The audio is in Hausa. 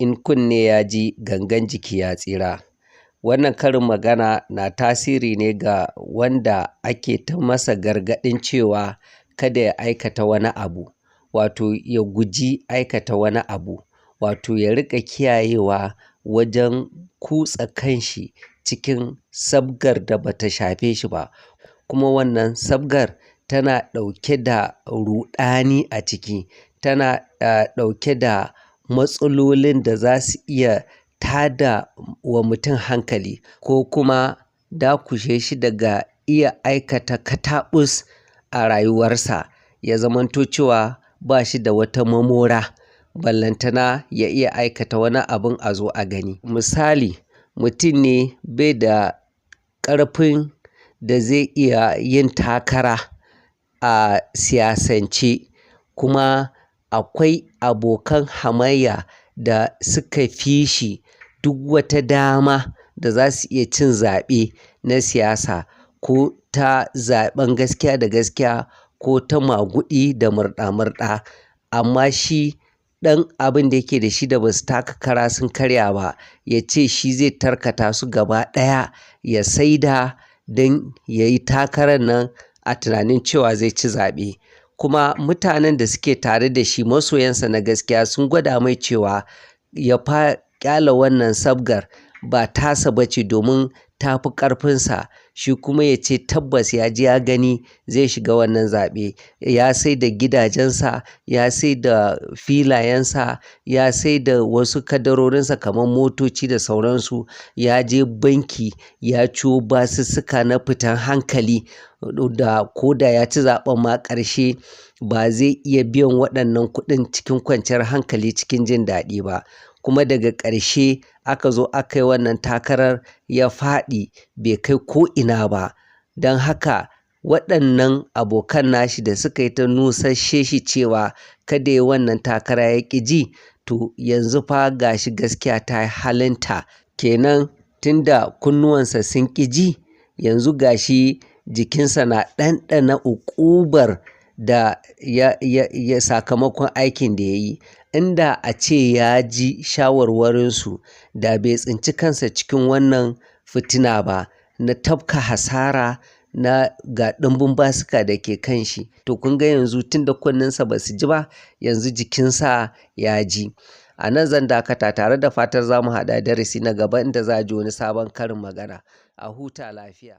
In kunne ya ji, gangan jiki ya tsira. Wannan karin magana na tasiri ne ga wanda ake ta masa gargaɗin cewa kada ya aikata wani abu, wato ya guji aikata wani abu, wato ya riƙa kiyayewa wajen kutsa kanshi cikin sabgar da bata shafe shi ba. Kuma wannan sabgar tana ɗauke da ruɗani a ciki, tana ɗauke da matsalolin da za su iya tada wa mutum hankali ko kuma dakushe shi daga iya aikata kataɓus a rayuwarsa, ya zamanto cewa ba shi da wata mamora, ballantana ya iya aikata wani abun a zo a gani. Misali, mutum ne bai da ƙarfin da zai iya yin takara a siyasance, kuma akwai abokan hamayya da suka fi shi duk wata dama da za su iya cin zaɓe na siyasa, ko ta zaɓen gaskiya da gaskiya ko ta maguɗi da murɗa-murɗa. Amma shi ɗan abin da yake da shi da ba su taka kara sun karya ba, ya ce shi zai tarkata su gaba ɗaya ya saida don ya yi takarar nan a tunanin cewa zai ci zaɓe. Kuma mutanen da suke tare da shi, masoyansa na gaskiya, sun gwada mai cewa ya fa ƙyale wannan sabgar, ba tasa ba ce domin ta fi ƙarfinsa. Shi kuma ya ce tabbas ya ji ya gani zai shiga wannan zaɓe. Ya sai da gidajensa, ya sai da filayensa, ya sai da wasu kadarorinsa kamar motoci da sauransu. Ya je banki ya ciwo basussuka na fitan hankali da ko da ya ci zaɓen ma ƙarshe ba zai iya biyan waɗannan kuɗin cikin kwanciyar hankali cikin jin daɗi ba. Kuma daga ƙarshe aka zo aka yi wannan takarar, ya faɗi bai kai ko ina ba. Don haka waɗannan abokan nashi da suka yi ta nusasshe shi cewa kada ya yi wannan takara ya ƙi ji, to yanzu fa gashi gaskiya ta yi halinta. Kenan tunda kunnuwansa sun ƙi ji, yanzu gashi jikinsa na ɗanɗana uƙubar da ya sakamakon aikin da ya yi. Inda a ce ya ji shawarwarinsu, da bai tsinci kansa cikin wannan fitina ba na tafka hasara na ga ɗimbin basuka da ke kan shi. To kun ga yanzu tunda kunninsa ba su ji ba, yanzu jikinsa ya ji. A nan zan dakata tare da fatar za mu haɗu a darasi na gaba inda za a ji wani sabon karin magana. A huta lafiya.